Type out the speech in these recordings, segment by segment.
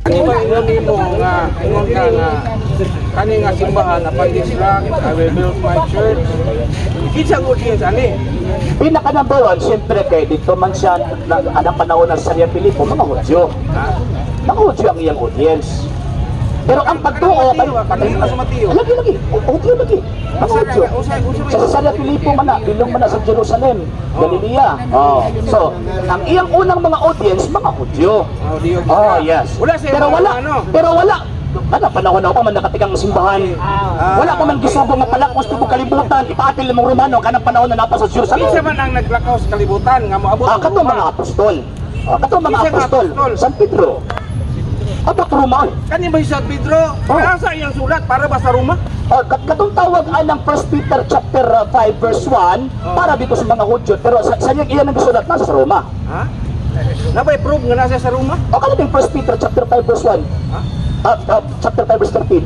Kani ba ingon nimo nga ingon ka nga kani nga simbahan, "Upon this rock I will build my church"? Kinsa ang audience ani? Pinaka number one, siyempre kay dito man siya na, anang panahon ng Cesarea Filipo, mga Hudyo. Mga Hudyo ang iyang audience. Pero ang pagtuo, Mateo, kanang sa Mateo. Lagi, lagi. Hudyo lagi. Mga Hudyo. Sa Cesarea Filipo man na, bilong man na sa Jerusalem, Galilea. Oh. So, ang iyang unang mga audience, mga Hudyo. Hudyo. Oh, yes. Wala siya Pero mga wala, ano. pero wala. Ano, panahon na pa man nakatikang simbahan. Wala pa man gisugo nga palakos tibok kalibutan, ipaapil mong Romano kanang panahon na napa sa Jerusalem. Kinsa man ang naglakaw sa kalibutan nga moabot Ah, og katong Roma? mga apostol. Ah, katong mga Kinsa nga apostol. apostol? San Pedro. Abot Roma, oy. Kani ba si San Pedro? Oh. Asa iyang sulat para ba sa Roma? Ah, katong tawag anang 1 Peter chapter 5 verse 1 para dito sa mga Hudyo, pero sa iyang iyan ang gisulat nasa sa Roma. Ha? Nabay proof nga nasa sa Roma? O kanang 1 Peter chapter 5 verse 1. Ha? Ah, ah, chapter 5 verse 13.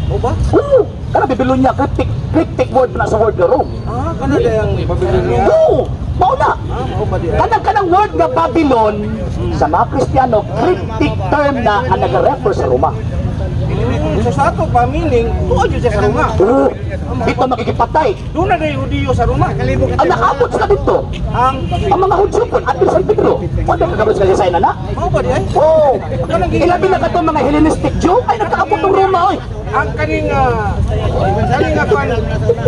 O ba? Oo, kana Babylonia, cryptic cryptic word na sa word nga Rome. Ah, kana ang Babylonia. Oo, mao na. Ah, mao ba di ay? Kanang kanang word nga Babylon sa mga Kristiyano, cryptic term na ang nag-refer sa Roma. So sa ato pa meaning, tuod jud siya sa Roma. Oo, dito makikipatay. Doon na day Hudiyo sa Roma. Ang nakaabot sila dito. Ang Ang mga Hudyo po, at San Pedro. Wala ka kabot sa na na. Mao ba di ay? Oo. Ilabi na katong mga Hellenistic Jew ay nakaabot ng Roma oy. Ang kaning kwan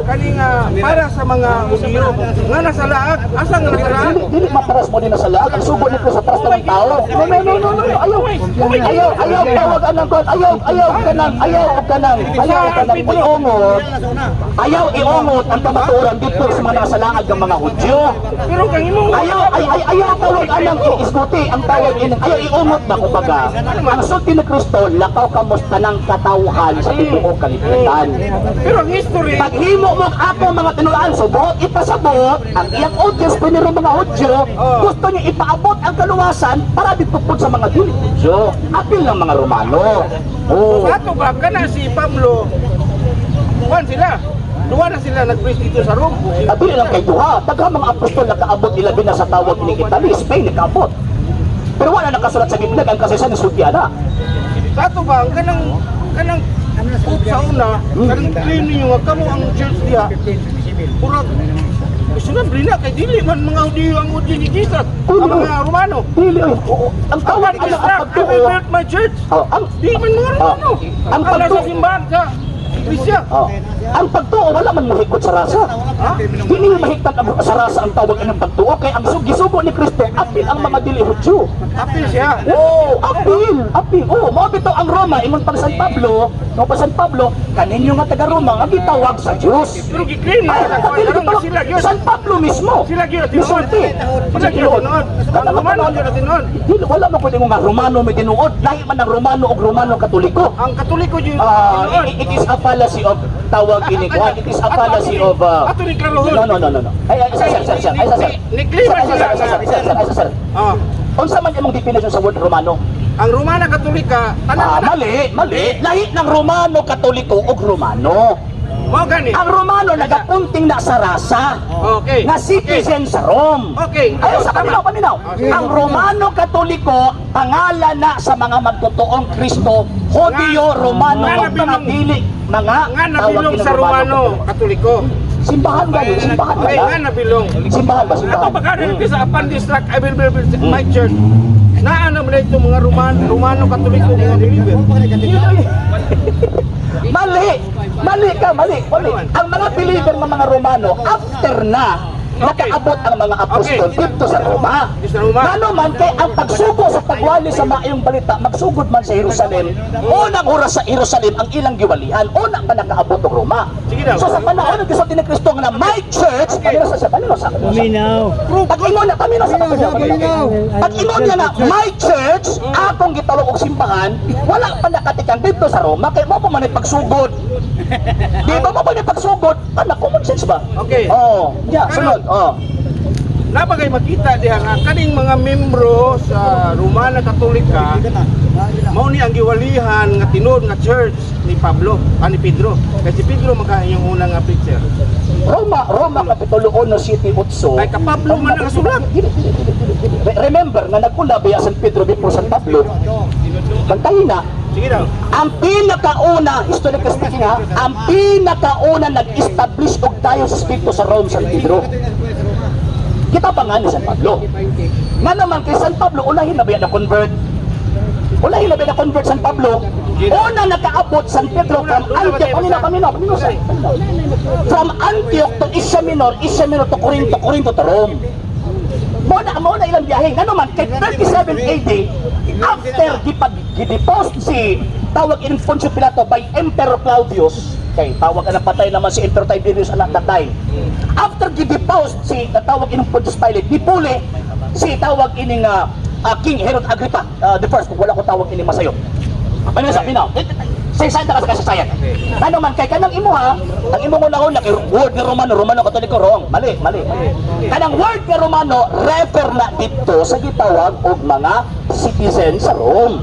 kaning para sa mga Hudiyo nga nasa laag, asa nga nasa laag? Dili dili maparas mo din na sa laag. Ang sugo ni Kristo paras na ng tao. No, no, no, no, no. Ayaw. Ayaw, ayaw tawag anang kon. Ayaw, ayaw kanang, ayaw og kanang, ayaw kanang iungot. Ayaw iungot ang kamatuoran dito sa mga nasa laag ng mga Hudyo. Pero kang imong Ayaw, ay, ay, ayaw tawag anang iisguti ang tawag inang, ayaw iungot ba kumbaga. Ang sulti ni Kristo, lakaw kamos tanang katawhan sa tibuok kalibutan. Pero ang history Paghimo mo ako mga tinulaan, subot, ipasabot, ang iyang audience, piniro mga Hudyo, gusto niya ipaabot ang kaluwasan para dito po sa mga dili Hudyo. Apil ng mga Romano. Oh. Sa ato ba kana si Pablo, kuan sila. Duwa na sila nag-preach dito sa Rome. Apil lang kay duha. Daghan mga apostol nakaabot ilabi na sa tawag ni Italy, Spain nakaabot. Pero wala nakasulat sa Biblia ang kasaysayan ni Sultiana. Sa ato ba ang kanang kanang Pope sa una, kanang claim ninyo nga kamo ang church diha. Murag Isunod rin na kay dili man mga Hudiyo ang Hudiyo ni Jesus, ang mga Romano. Dili oy. Oo. Ang tawag Ang ang ang I will pagtuo. build my church. Oh, ang Di man mga Romano. Ang Ang nasa simbahan sa iglesia. Oh. Ang pagtuo wala man mohikot sa rasa. Ha? Dili mo mahigtan ang sa rasa ang tawag ng pagtuo kay ang gisugo ni Kristo apil ang mga dili Hudyo. Apil siya. Oh, apil, apil. Oh, mao bitaw ang Roma ingon pang San Pablo, no pa San Pablo, kaninyo nga taga Roma nga gitawag sa Dios. Pero gi-claim na Ay, sila. dili Karon gitawag sila gyud. San Pablo mismo. Sila gyud tinuod. Misulti. Sila gyud tinuod. Ang Romano gyud tinuod. Dili wala man pwede nga Romano may tinuod. Lahi man ang Romano og Romano Katoliko. Ang Katoliko gyud Ah, tinuod. it is a fallacy of tawag ini kuan. It is a fallacy of Ato ni klarohon. No, no, no, no, no. Ay, ay, sir, sir, sir, sir. Ay, sir, sir. Ni-claim Sir, sila. sir, sir, sir, sir, sir, sir. Ah, Unsa man imong definition sa word Romano? ang Romana Katolika tanan Ah, na mali, mali. Lahi ng Romano Katoliko og Romano. Mao gani. Ang Romano nagapunting na sa rasa. Okay. Nga citizen sa Rome. Okay. Ayo sa Tama. paminaw, paminaw. Okay. Ang Romano Katoliko pangalan na sa mga magtotoong Kristo, Hudiyo, Romano, nga ug mga dili, mga Nga tawag nabilong ilang sa Romano Katoliko. Simbahan gani, simbahan Okay, ba? nga nabilong. Simbahan ba, Ato simbahan? ba kada sa "Upon this rock I will build my church." Naa na man ito mga Romano, Romano Katoliko mga believer. Mali! Mali ka, mali, mali. Ang mga believer ng mga Romano, after na, nakaabot ang mga apostol dito sa Roma. Dito sa Roma. Ngano man kay ang pagsugo sa pagwali sa maayong balita magsugod man sa Jerusalem. Unang oras sa Jerusalem ang ilang giwalihan, una pa nakaabot og Roma. Sige daw. So sa panahon ng gisulti ni Kristo nga na my church, okay. Sa paminaw sa Paminaw. Pag ingon na paminaw sa paminaw. Paminaw. Pag ingon niya na my church, akong gitawag og simbahan, wala pa nakatikang dito sa Roma kay mo pa man ay pagsugod. Di ba mo pa man ay pagsugod? Ana common sense ba? Okay. Oh, yeah, sunod. Oh. Napagay makita diha nga kaning mga membro sa Romana Katolika mao ni ang giwalihan nga tinuod nga church ni Pablo, ni Pedro. Kay si Pedro maka yung una nga preacher. Roma, Roma Kapitulo 1, 7, 8. Ay, ka Pablo man ang sulat. Dili, dili, dili, dili, dili. Remember nga nagkula biya San Pedro before San Pablo. Bantayin na, Sige daw. ang pinakauna, historically speaking ha, ang pinakauna nag-establish og diocese dito sa Rome, San Pedro. Kita pa nga ni San Pablo. Nga naman kay San Pablo, unahin na ba yan na-convert? Unahin na ba na-convert San Pablo? Una nakaabot San Pedro from Antioch, paminaw, paminaw, paminaw, sir. From Antioch to Asia Minor, Asia Minor to Corinto, Corinto to Rome. Mo na ilang biyahe. Nga naman, kay 37 AD, after gidepose si tawag in Poncio Pilato by Emperor Claudius, kay tawag na patay naman si Emperor Tiberius anak that time. After gidepose si tawag in Pontius Pilate, nipuli si tawag ining King Herod Agrippa the first, kung wala ko tawag ini masayo. Ano sa pinaw? Sa ta ka sa kasaysayan. Ano man kay kanang imo ha, ang imong una-una kay word nga Romano, Romano Katoliko wrong. Mali, mali, mali. Kanang word nga Romano refer na dito sa gitawag og mga citizen sa Rome.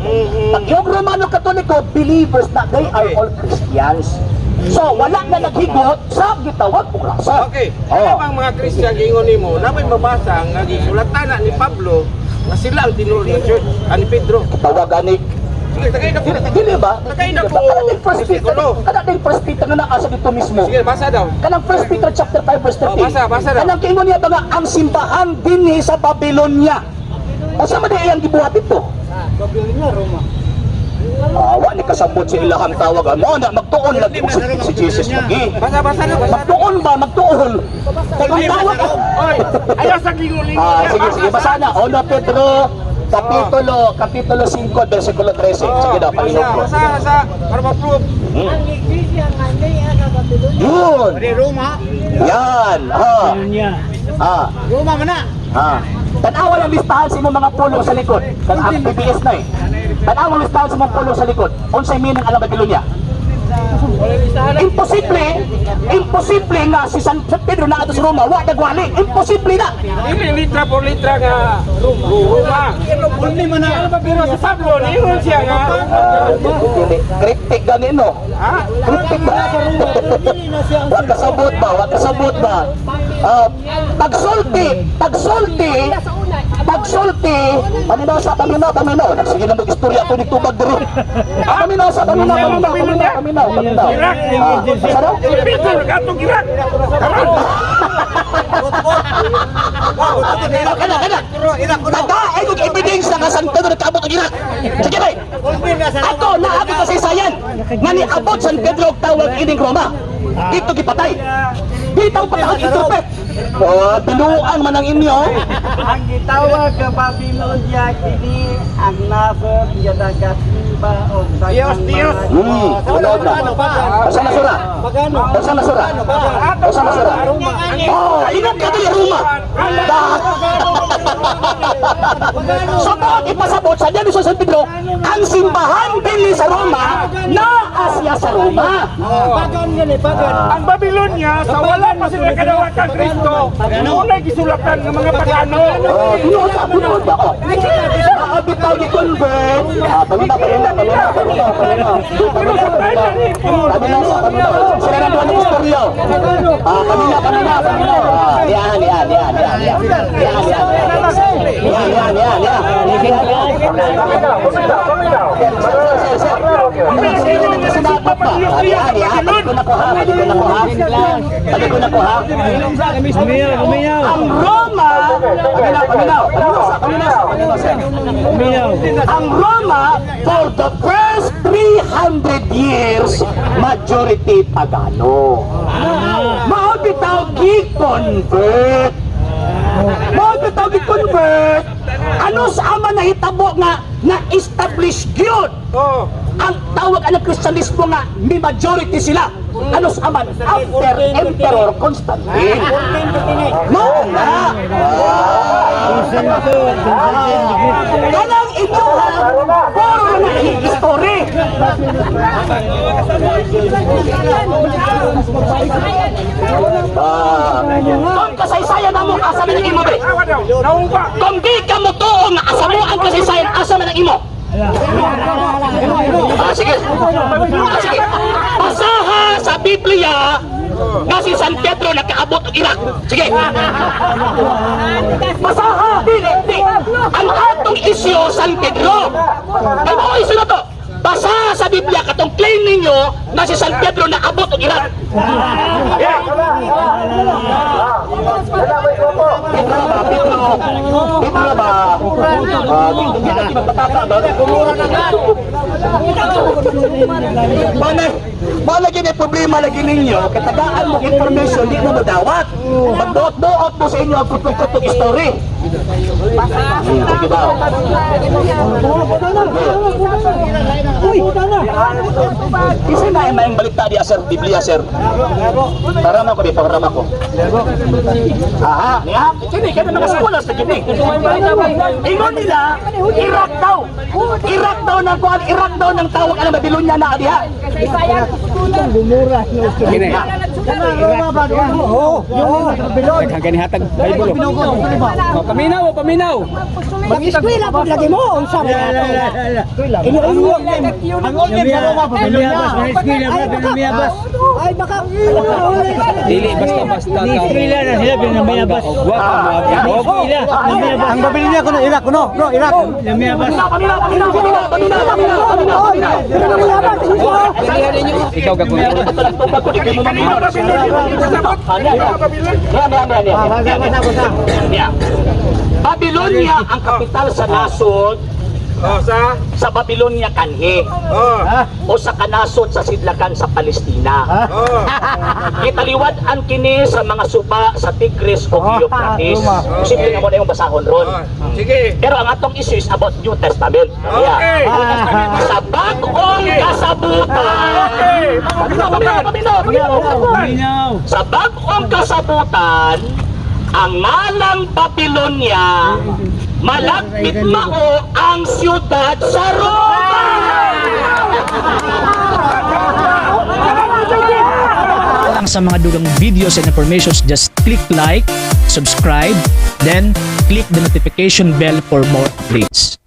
Pag yung Romano Katoliko believers na they are all Christians. So wala na naghigot sa gitawag og rasa. Okay. Oh. Ano bang mga Christian giingon nimo na may mabasa nga gisulatan na ni Pablo nga sila ang tinuro ng church ani Pedro. Tawag gani. Sige, tagay na po. Dili ba? Tagay na Dili ba? po. Kana din First Peter, Versikulo. kana din First Peter nga naa sa dito mismo. Sige, basa daw. Kanang 1 Peter chapter 5 verse 13. Oh, basa, basa daw. Kanang kiingon niya ba nga ang simbahan dinhi sa Babylonia. Asa man di iyang gibuhat ito? Babylonia, Roma. Ah, wa ni kasabot sa ilahang tawag. Mo na magtuon lagi og si Jesus lagi. Basa, basa daw. Basa. Magtuon ba magtuon? Kay kung tawag. Oy, ayaw sa lingon-lingon. Ah, sige, sige, basa na. 1 Pedro kapitulo 5 versikulo 13. Sige daw, Basa, Panginoon ko. basa, basa para ma-prove. Ang iglesia nga niya sa Babylonia. Yun. Roma. Yan. Ha. Ah. Roma man na. Ha. Tanawa lang listahan sa imong mga pulong sa likod. Kan ang PBS na eh. Tanawa lang listahan sa imong pulong sa likod. Unsay meaning alang Babylonia? Imposible, imposible nga si San Pedro na ato sa Roma, wa nagwali. Imposible na. Dili litra por litra nga Roma. Only man na. Pero si Pablo niingon siya nga Dili, Cryptic gani no. ha? Cryptic ba? Wa kasabot ba? Wa kasabot ba? Ah, pagsulti, pagsulti, pagsulti, paminaw sa paminaw, paminaw. Sige na mag-istorya ako ni tubag diri. Paminaw sa paminaw, paminaw, paminaw, paminaw, paminaw. Ah, asa daw? Si Pedro ngadtong Iraq. Karon. Oh, kana, kana. Taga, ay kong ebidensya nga San Pedro nagkaabot og Iraq. Sige bay. Ako na ako kasaysayan nga niabot San Pedro og tawag ining Roma. Dito gipatay. Dito patahag interpret. Oh, binuang man ang inyo. Ang gitawag ka Babylonia kini ang nasod nga nagasimba og Dios, Dios. Tunog na. Asa na sura? Asa na sura? Asa na sura? Oh, ingat ka dili Roma. So bakit ipasabot sa Diyan sa San Pedro ang simbahan dinhi sa Roma na Asya sa Roma. Pagan gani, pagan. Ang Babylonia sa wala pa sila kadawat kang Kristo. Unay gisulatan ng mga pagano. Oh, tinuod ba? Tinuod ba? Oh. Maabi tao ni convert. Ah, pamina, pamina, pamina, pamina, pamina. Pamina, pamina. Pamina, pamina. Sila na doon ang istorya. Ah, pamina, pamina, pamina. Ah, yan, yan, yan, yan, yan. Yan, yan, yan. Yan, yan, yan, yan. Sir, sir, sir. Sinakop ba? Ah, yan, yan. Balik ko na ko ha, balik ko na ko ha. Balik ko na ko ha. Ang Roma, paminaw, paminaw, paminaw, paminaw, paminaw, Ang Roma, for the first 300 years, majority Pagano. Mao bitaw gi-convert. Mao bitaw gi-convert. Ano sa ama nahitabo nga na-establish gyud Oh. ang tawag ang Kristiyanismo nga may majority sila. Ano sa aman? After Emperor Constantine. No na. Kanang ito ha, puro na history. Ah, kung kasaysayan na mo, asa man ang imo be? Awa daw. Naungpa. Kung di ka mo tuo nga asa mo ang kasaysayan, asa man ang imo? Ah, sige. Ah, sige. Basaha sa Biblia. Nga si San Pedro nakaabot og Iraq. Sige. Basaha, dili, di. Ang atong isyu, San Pedro. Kay mao isyu na to. Basaha sa Biblia katong claim ninyo na si San Pedro nakaabot og Iraq. Yeah. Pedro ba? Pedro. Pedro ba? Ah, di di di magpataka ba? Mana, mana gini problema lagi ninyo, katagaan mo information, di mo madawat. Magbuot-buot mo sa inyo ang kutok-kutok story. Sige daw. Isa na yung maayong balita di, sir, Biblia, sir. Parama ko, di, parama ko. Aha, niya, kini, kini mga scholars na kini. Ingon nila, Iraq daw. Iraq daw ng kuan, Iraq daw ng tawag ang Babylonia na diha. Kini. Daghan hatag Bible. Oh, paminaw, oh, paminaw. Mag-eskwela po lagi mo, unsa ba ato? Inyo-inyo. Ang old name sa Roma, Babylonia. Ay baka Dili basta-basta ka. Eskwela na sila pinamiyabas. Wa ka mo. Ang Babylonia kuno Iraq kuno, no Iraq. Paminaw, paminaw, paminaw, paminaw, paminaw, paminaw, paminaw, paminaw. Ikaw gagawin. Kanino Babylonia? Niya. Babylonia ang kapital sa nasod Oh, sa sa Babylonia kanhi o sa kanasod sa sidlakan sa Palestina. Gitaliwad ang kini sa mga suba sa Tigris o Euphrates. Simple nga mo na yung basahon ron. Sige. Pero ang atong issue is about New Testament. Okay. Sa bagong kasabutan. Paminaw, paminaw, paminaw, paminaw. Sa bagong kasabutan, ang ngalang Babylonia, malapit mao ang siyudad sa Roma. Lang sa mga dugang videos and informations, just click like, subscribe, then click the notification bell for more updates.